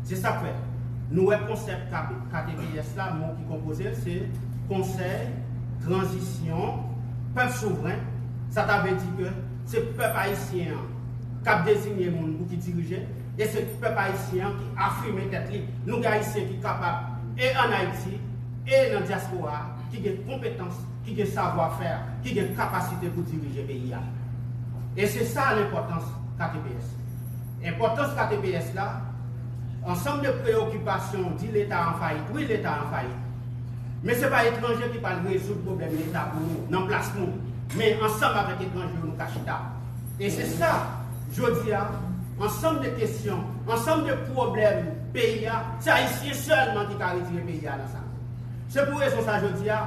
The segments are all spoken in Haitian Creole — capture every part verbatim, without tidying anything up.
Se sa k fè, nou wè konsèp K T P S la, mo ki konpoze l, se Konsèy Tranzisyon Pèp Souvren. Sa ta vle di ke se pèp ayisyen an k ap deziye moun pou ki dirije, e se pèp ayisyen an ki afime tèt li. Nou gen Ayisyen ki kapab, e ann Ayiti, e nan dyaspora a, ki gen konpetans, ki gen savwa fè, ki gen kapasite pou dirije peyi a. E se sa lenpòtans K T P S. Enpòtans K T P S la, ansanm de preyokipasyon, di Leta an fayit. Wi, Leta an fayit. Men se pa etranje ki pral rezoud pwoblèm Leta pou nou, nan plas nou. Men ansanm avèk etranje yo, nou ka chita. E se sa, jodi a, ansanm de kesyon, ansanm de pwoblèm peyi a, se Ayisyen sèlman ki ka retire peyi a nan sa. Se pou rezon sa, jodi a,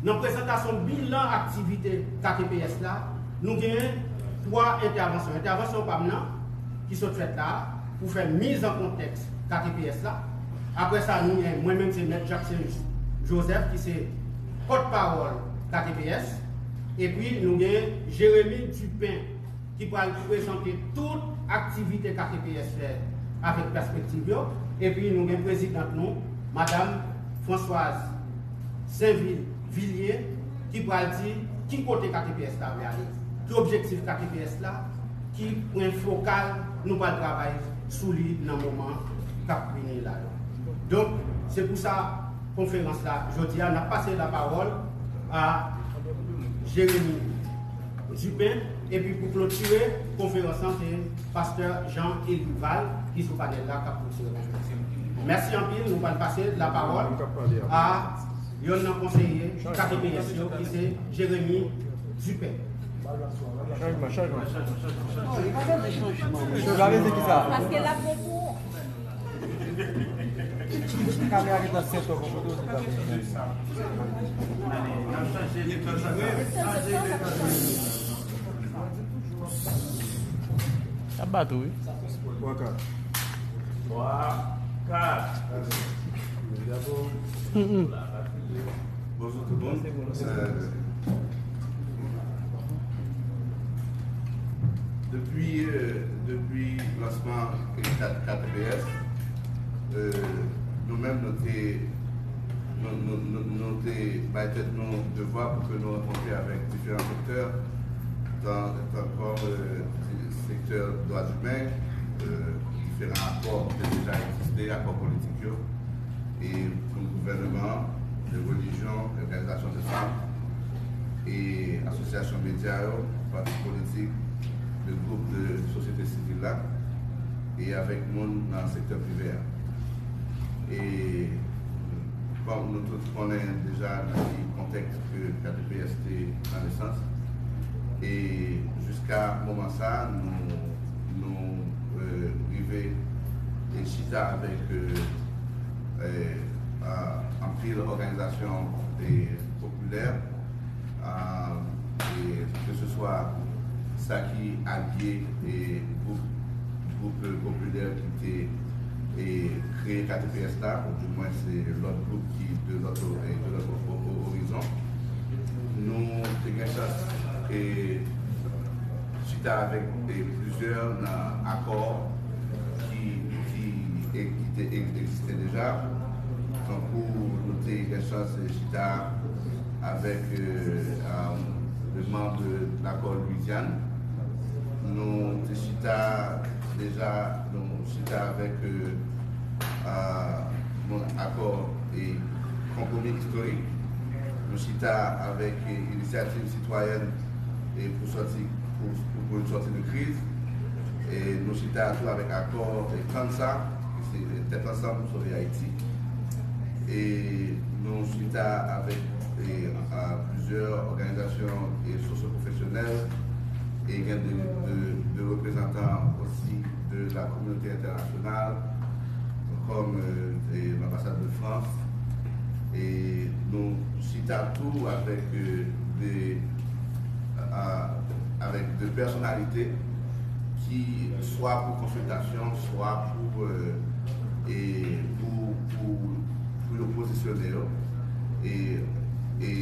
nan prezantasyon bilan aktivite K T P S la, nou genyen twa entèvansyon. Entèvansyon pa m nan, ki sot fèt la, pou fè miz an kontèks K T P S la. Apre sa, nou gen mwen menm, se Mèt Jackson Joseph, ki se pòtpawòl K T P S. Epi, nou gen Jérémy Dupin, ki pral prezante tout aktivite K T P S fè avèk pèspektiv yo. Epi, nou gen prezidant nou, Madam Françoise Sainvil Villiers, ki pral di ki kote K T P S la vle ale, ki objektif K T P S la, ki pwen fokal nou pral travay sou li nan moman k ap vini la yo. Donk, se pou sa, konferans la, jodi a, n ap pase lapawòl a Jérémy Dupin, epi pou klotire konferans lan, se pastè Jean Élie Val ki sou panèl la k ap klotire konferans lan. Mèsi anpil, nou pral pase lapawòl a yonn nan konseye K T P S yo, ki se Jérémy Dupin. Chanjman, chanjman. Chanjman, se ki sa? Paske l ap bon pou ou. Kamera ki nan sèt ou pou foto, se sa. Sa bat ou, wi. Twa, kat. Twa, kat. Mm, mm. Bonjou tout moun. Euh, depi, euh, depi lansman K T P S, euh, nou menm, nou te, nou, nou, nou, nou te bay tèt nou devwa pou ke nou rankontre avèk diferan sektè, tan, tan kòm, euh, sektè dwa imen, euh, diferan akò ki te deja egziste, akò politik yo, e pou gouvènman, de relijyon, òganizasyon de fanm, e asosyasyon medya yo, pati politik, de gwoup de sosyete sivil la, e avèk moun nan sektè prive a. E kòm nou tout konnen deja nan ki kontèks ke K T P S te nan nesans, e jiska moman sa, nou, nou, euh, rive e chita avèk, euh, euh, a, anpil òganizasyon, e, popilè, a, e keseswa sa ki alye, e, gwoup, gwoup popilè ki te, e, kreye K T P S la, ou di mwen se lòt gwoup ki de lòt o-, e, de lòt o-, o-, orizon. Nou te gen chans, e, chita avèk, e, plizyè nan akò ki, ki, e, ki te e-, egziste deja. Tankou nou te gen chans chita avèk, e, a, de manm de lakò Lwizyàn. Nou te chita deja, nou chita avèk, e, a, bon, akò e konpwomi istorik. Nou chita avèk, e, Inisyativ Sitwayèn, e, pou sòti, pou, pou, pou sòti de kriz. E nou chita tou avèk akò, e, TANSA, ki se Tèt Ansanm pou Sove Ayiti. E nou chita avèk, e, a, plizyè òganizasyon, e, sosyopwofesyonèl, e gen de, de, de reprezantan osi de la kominote entènasyonal, kòm, e, e, lanbasad de Frans. E nou chita tou avèk, e, de, a, avèk de pèsonalite ki swa pou konsiltasyon, swa pou, e, e, pou, pou, pou yo pozisyone yo. E, e,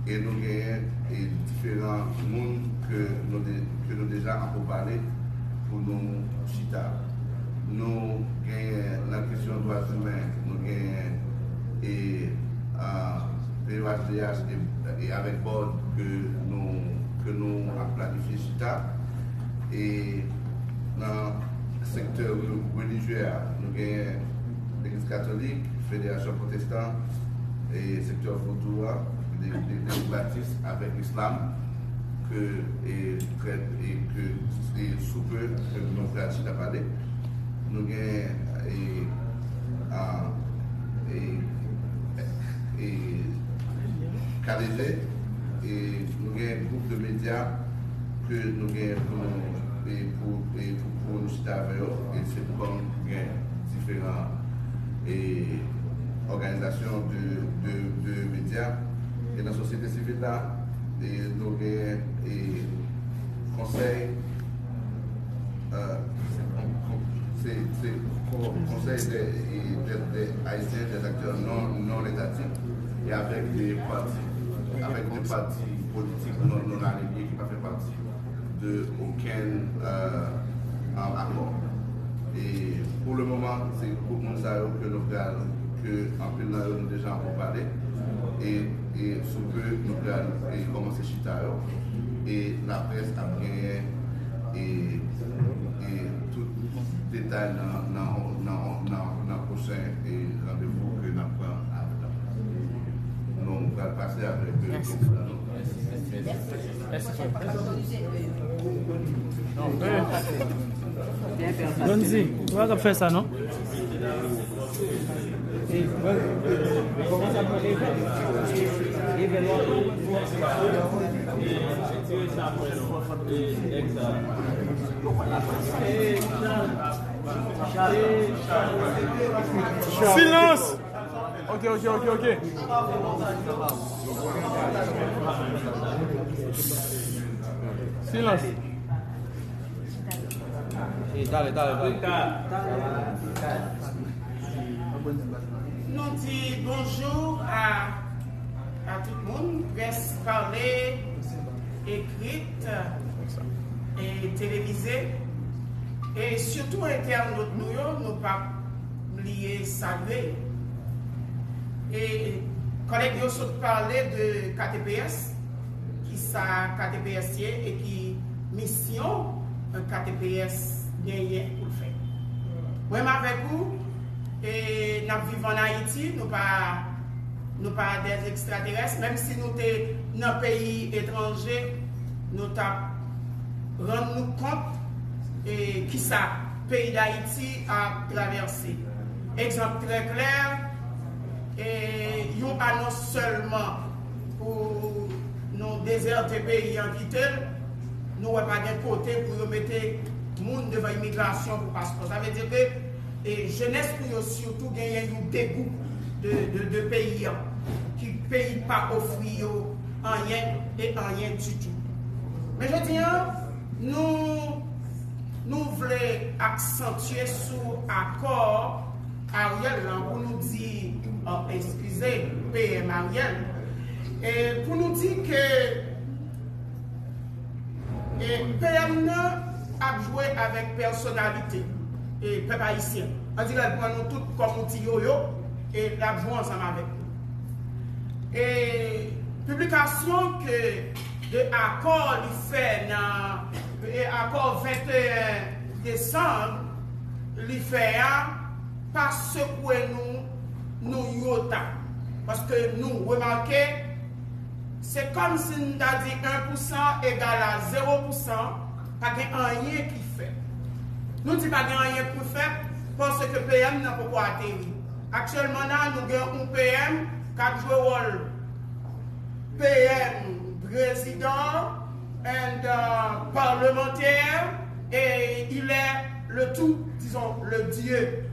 e nou genyen, e, diferan moun ke nou de-, ke nou deja an poupale pou nou chita. Nou genyen Resous imen, nou genyen e, a, P E H D H e, e avèk board ke nou, ke nou ap planifye chita. E nan sektè re- relijye a, nou genyen Legliz Katolik, Federasyon Pwotestan, e sektè vodou a, de, de, de Batis avèk Islam, ke, e, trè, e ke, e sou pe, ke nou pral chita pale. Nou gen, e, a, e, e, K D G, e nou gen gwoup de medya ke nou gen pou nou, e pou, e pou, pou nou chita avè yo, e se pou kòm gen diferan, e, òganizasyon de, de, de medya, e nan sosyete sivil la, e nou gen, e, konsèy, e, se kon- kon- se, se kon- konsèy de, e, de, de ayisyen, de aktè non, non etatik, e avèk de pati, avèk de pati politik non, non alinye ki pa fè pati de okenn, e, a- akò. E pou le moman, se gwoup moun sa yo ke nou pral, ke anpil nan yo nou deja anko pale. E, e sou pe nou pral, e, kòmanse chita yo. E laprès ap genyen, e, e tout detay nan, nan, nan, nan, nan pwochen, e, randevou ke n ap pran avèk laprès. Nou pral pase avèk, e, Mèsi. Prezidan nou. Mèsi. Donzi, ou pa ka fè sa non. Silans. Ok, ok, ok, ok. Silans. Talè, talè, talè. Nou di bonjou a, a tout moun, près pale, ekrit, e televize, e sitou entènot nou yo, nou pa bliye salye. E kòlèg yo sot pale de K T P S, ki sa K T P S ye e ki misyon K T P S genyen pou l fè. Mwen m avèk ou, e n ap viv ann Ayiti, nou pa, nou pa dè ekstraterès, menm si nou te nan peyi etranje, nou t ap rann nou kont, e, kisa peyi Dayiti ap travèse. Egzanp trè klè, e, yon anons sèlman pou nou dezète peyi an, kite l, nou wè pa gen kote pou yo mete moun devan imigrasyon pou paspò. Sa vle di ke, e, jenès nou yo sitou genyen yon degou de, de, de peyi an, ki peyi pa ofri yo anyen e anyen ditou. Men jodi an, nou, nou vle aksantye sou akò Ariel lan pou nou di, o, eskize, P M Ariel, e pou nou di ke, e, P M nan ap jwe avèk pèsonalite, e, pèp ayisyen. Ann di l al pran nou tout kòm yon ti yoyo, e l ap jwe ansanm avèk nou. E piblikasyon ke de akò li fè nan, e, akò venteyen desanm li fè a pa sekwe nou, nou yota. Paske nou remake, se kòmsi n ta di en pou san egal a zewo pou san, pa gen anyen ki fèt. Nou di pa gen anyen pou fèt, paske P M nan poko ateri. Aktyèlman la, nou gen yon P M k ap jwe wòl P M, prezidan, and, euh, parlemantè, et il est le tout, disons, le dieu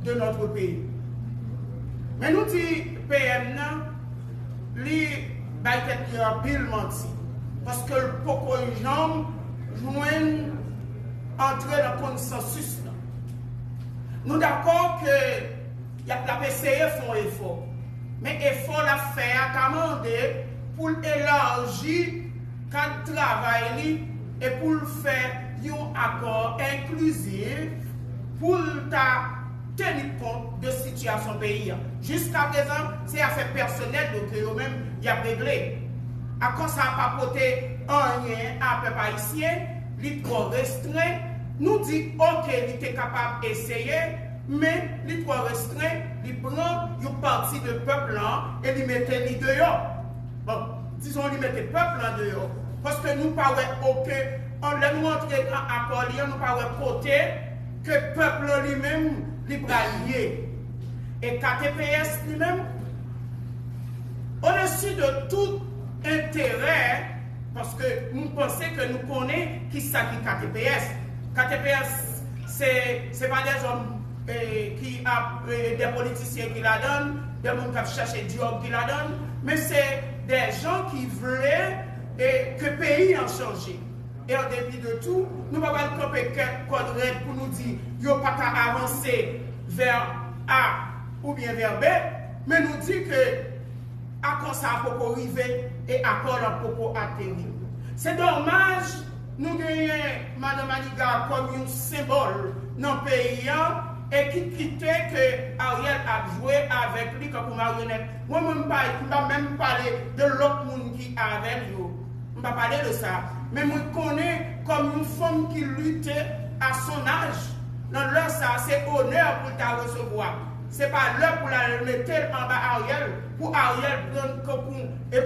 de notre pays. Men nou di P M nan, li bay tèt li anpil manti, paske l poko janm jwenn antre nan konsansis lan. Nou dakò ke y ap, l ap eseye fè yon efò, men efò l ap fè a ka mande pou l elaji kad travay li e pou l fè yon akò enklizif pou l ta teni kont sitiyasyon peyi an. Jiskaprezan, se afè pèsonèl yo ke yo menm y ap regle. Akò sa a pa pote anyen a pèp ayisyen, li twò restren. Nou di, oke, li te kapab eseye, men li twò restren, li pran yon pati de pèp lan e li mete li deyò. Bon, dizon li mete pèp lan deyò, paske nou pa wè okenn, an lè nou antre nan akò li an, nou pa wè kote ke pèp lan li menm li pral ye. E K T P S li menm, odesi de tout enterè, paske nou panse ke nou konnen ki sa ki K T P S. K T P S, se, se pa de zòm eh, ki ap, eh, de politisyen ki ladan l, de moun k ap chache djòb ki ladan l, men se de jan ki vle eh, ke peyi an chanje. E an depi de tou, nou pa pral kanpe kè kòd rèd pou nou di yo pa ka avanse vè A oubyen vè B, men nou di ke akò sa a poko rive e akò la poko ateri. Se domaj nou genyen Madan Maniga kòm yon senbòl nan peyi an e ki kite ke Ariel ap jwe avèk li kankou maryonèt. Mwen, mwen m pa, m pa menm pale de lòt moun ki avè l yo. M pa pale de sa. Men mwen konnen kòm yon fanm ki lite a son aj, nan lè sa, se onè pou l ta resevwa. Se pa lè pou l al mete l anba Ariel, pou Ariel pran kankou e